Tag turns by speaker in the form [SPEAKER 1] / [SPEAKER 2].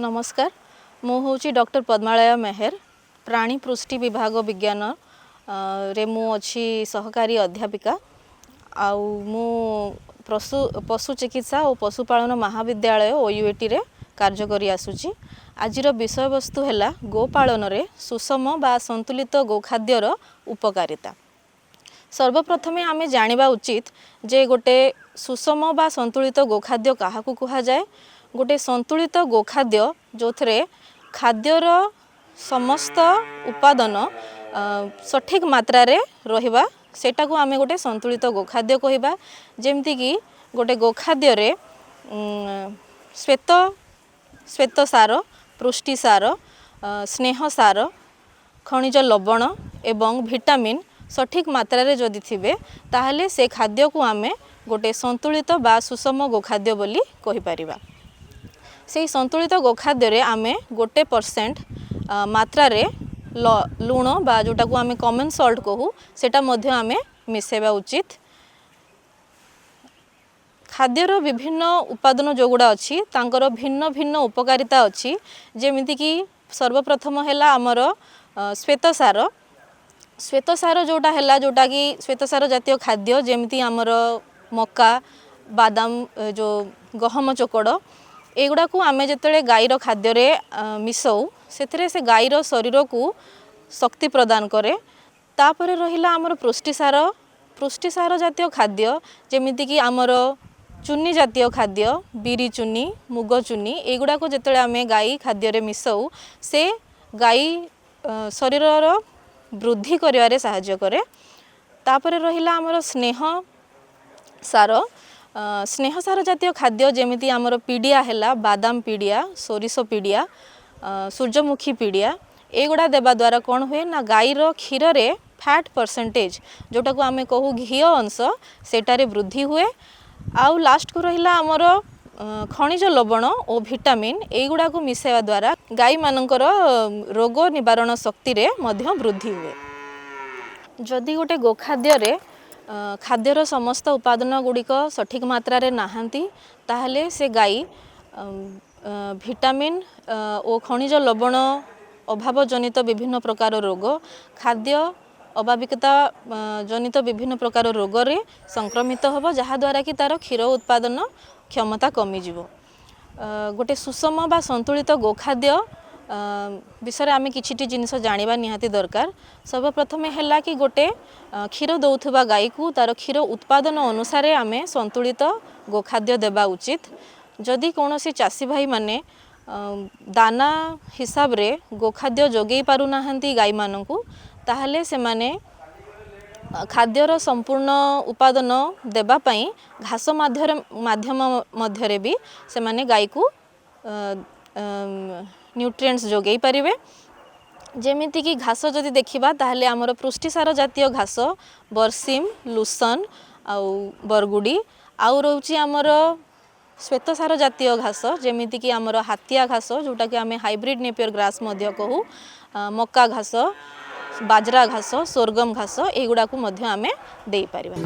[SPEAKER 1] ନମସ୍କାର, ମୁଁ ହେଉଛି ଡକ୍ଟର ପଦ୍ମାଳୟା ମେହେର। ପ୍ରାଣୀ ପୃଷ୍ଟି ବିଭାଗ ବିଜ୍ଞାନ ରେ ମୁଁ ଅଛି ସହକାରୀ ଅଧ୍ୟାପିକା। ଆଉ ମୁଁ ପଶୁ ଚିକିତ୍ସା ଓ ପଶୁପାଳନ ମହାବିଦ୍ୟାଳୟ ଓୟୁଏଟିରେ କାର୍ଯ୍ୟ କରି ଆସୁଛି। ଆଜିର ବିଷୟବସ୍ତୁ ହେଲା ଗୋପାଳନରେ ସୁଷମ ବା ସନ୍ତୁଳିତ ଗୋଖାଦ୍ୟର ଉପକାରିତା। ସର୍ବପ୍ରଥମେ ଆମେ ଜାଣିବା ଉଚିତ ଯେ ଗୋଟେ ସୁଷମ ବା ସନ୍ତୁଳିତ ଗୋଖାଦ୍ୟ କାହାକୁ କୁହାଯାଏ। ଗୋଟେ ସନ୍ତୁଳିତ ଗୋଖାଦ୍ୟ ଯେଉଁଥିରେ ଖାଦ୍ୟର ସମସ୍ତ ଉପାଦାନ ସଠିକ୍ ମାତ୍ରାରେ ରହିବା, ସେଇଟାକୁ ଆମେ ଗୋଟେ ସନ୍ତୁଳିତ ଗୋଖାଦ୍ୟ କହିବା। ଯେମିତିକି ଗୋଟେ ଗୋଖାଦ୍ୟରେ ଶ୍ୱେତ ସାର, ପୃଷ୍ଟି ସାର, ସ୍ନେହ ସାର, ଖଣିଜ ଲବଣ ଏବଂ ଭିଟାମିନ୍ ସଠିକ୍ ମାତ୍ରାରେ ଯଦି ଥିବେ, ତାହେଲେ ସେ ଖାଦ୍ୟକୁ ଆମେ ଗୋଟେ ସନ୍ତୁଳିତ ବା ସୁଷମ ଗୋଖାଦ୍ୟ ବୋଲି କହିପାରିବା। ସେଇ ସନ୍ତୁଳିତ ଗୋଖାଦ୍ୟରେ ଆମେ 1% ମାତ୍ରାରେ ଲୁଣ ବା ଯେଉଁଟାକୁ ଆମେ କମନ୍ ସଲ୍ଟ କହୁ, ସେଇଟା ମଧ୍ୟ ଆମେ ମିଶାଇବା ଉଚିତ। ଖାଦ୍ୟର ବିଭିନ୍ନ ଉପାଦାନ ଯେଉଁଗୁଡ଼ା ଅଛି, ତାଙ୍କର ଭିନ୍ନ ଭିନ୍ନ ଉପକାରିତା ଅଛି। ଯେମିତିକି ସର୍ବପ୍ରଥମ ହେଲା ଆମର ଶ୍ୱେତସାର। ଶ୍ୱେତସାର ଯେଉଁଟା ହେଲା, ଯେଉଁଟାକି ଶ୍ୱେତସାର ଜାତୀୟ ଖାଦ୍ୟ, ଯେମିତି ଆମର ମକା, ବାଦାମ, ଯେଉଁ ଗହମ ଚୋକଡ଼, ଏଗୁଡ଼ାକୁ ଆମେ ଯେତେବେଳେ ଗାଈର ଖାଦ୍ୟରେ ମିଶାଉ, ସେଥିରେ ସେ ଗାଈର ଶରୀରକୁ ଶକ୍ତି ପ୍ରଦାନ କରେ। ତାପରେ ରହିଲା ଆମର ପୃଷ୍ଟିସାର। ପୃଷ୍ଟିସାର ଜାତୀୟ ଖାଦ୍ୟ, ଯେମିତିକି ଆମର ଚୁନି ଜାତୀୟ ଖାଦ୍ୟ, ବିରି ଚୁନି, ମୁଗ ଚୁନି, ଏଗୁଡ଼ାକୁ ଯେତେବେଳେ ଆମେ ଗାଈ ଖାଦ୍ୟରେ ମିଶାଉ, ସେ ଗାଈ ଶରୀରର ବୃଦ୍ଧି କରିବାରେ ସାହାଯ୍ୟ କରେ। ତାପରେ ରହିଲା ଆମର ସ୍ନେହ ସାର। ସ୍ନେହ ସାର ଜାତୀୟ ଖାଦ୍ୟ, ଯେମିତି ଆମର ପିଡ଼ିଆ ହେଲା, ବାଦାମ ପିଡ଼ିଆ, ସୋରିଷ ପିଡ଼ିଆ, ସୂର୍ଯ୍ୟମୁଖୀ ପିଡ଼ିଆ, ଏଗୁଡ଼ା ଦେବା ଦ୍ୱାରା କ'ଣ ହୁଏ ନା ଗାଈର କ୍ଷୀରରେ ଫ୍ୟାଟ୍ ପରସେଣ୍ଟେଜ୍, ଯେଉଁଟାକୁ ଆମେ କହୁ ଘିଅ ଅଂଶ, ସେଇଟାରେ ବୃଦ୍ଧି ହୁଏ। ଆଉ ଲାଷ୍ଟକୁ ରହିଲା ଆମର ଖଣିଜ ଲବଣ ଓ ଭିଟାମିନ୍। ଏଇଗୁଡ଼ାକୁ ମିଶାଇବା ଦ୍ୱାରା ଗାଈମାନଙ୍କର ରୋଗ ନିବାରଣ ଶକ୍ତିରେ ମଧ୍ୟ ବୃଦ୍ଧି ହୁଏ। ଯଦି ଗୋଟେ ଗୋଖାଦ୍ୟରେ ଖାଦ୍ୟର ସମସ୍ତ ଉପାଦାନ ଗୁଡ଼ିକ ସଠିକ୍ ମାତ୍ରାରେ ନାହାନ୍ତି, ତାହେଲେ ସେ ଗାଈ ଭିଟାମିନ୍ ଓ ଖଣିଜ ଲବଣ ଅଭାବ ଜନିତ ବିଭିନ୍ନ ପ୍ରକାର ରୋଗ, ଖାଦ୍ୟ ଅଭାବିକତା ଜନିତ ବିଭିନ୍ନ ପ୍ରକାର ରୋଗରେ ସଂକ୍ରମିତ ହେବ, ଯାହାଦ୍ୱାରା କି ତା'ର କ୍ଷୀର ଉତ୍ପାଦନ କ୍ଷମତା କମିଯିବ। ଗୋଟେ ସୁଷମ ବା ସନ୍ତୁଳିତ ଗୋଖାଦ୍ୟ ବିଷୟରେ ଆମେ କିଛିଟି ଜିନିଷ ଜାଣିବା ନିହାତି ଦରକାର। ସର୍ବପ୍ରଥମେ ହେଲା କି ଗୋଟେ କ୍ଷୀର ଦେଉଥିବା ଗାଈକୁ ତା'ର କ୍ଷୀର ଉତ୍ପାଦନ ଅନୁସାରେ ଆମେ ସନ୍ତୁଳିତ ଗୋଖାଦ୍ୟ ଦେବା ଉଚିତ। ଯଦି କୌଣସି ଚାଷୀ ଭାଇମାନେ ଦାନା ହିସାବରେ ଗୋଖାଦ୍ୟ ଯୋଗାଇ ପାରୁନାହାନ୍ତି ଗାଈମାନଙ୍କୁ, ତାହେଲେ ସେମାନେ ଖାଦ୍ୟର ସମ୍ପୂର୍ଣ୍ଣ ଉପାଦାନ ଦେବା ପାଇଁ ଘାସ ମାଧ୍ୟମ ମଧ୍ୟରେ ବି ସେମାନେ ଗାଈକୁ ନ୍ୟୁଟ୍ରିଏଣ୍ଟସ୍ ଯୋଗାଇ ପାରିବେ। ଯେମିତିକି ଘାସ ଯଦି ଦେଖିବା, ତାହେଲେ ଆମର ପୃଷ୍ଟିସାର ଜାତୀୟ ଘାସ ବର୍ସିମ, ଲୁସନ ଆଉ ବରଗୁଡ଼ି। ଆଉ ରହୁଛି ଆମର ଶ୍ୱେତସାର ଜାତୀୟ ଘାସ, ଯେମିତିକି ଆମର ହାତିଆ ଘାସ, ଯେଉଁଟାକି ଆମେ ହାଇବ୍ରିଡ୍ ନେପିୟର ଗ୍ରାସ୍ ମଧ୍ୟ କହୁ, ମକା ଘାସ, ବାଜରା ଘାସ, ସୋରଗମ ଘାସ, ଏଇଗୁଡ଼ାକୁ ମଧ୍ୟ ଆମେ ଦେଇପାରିବା।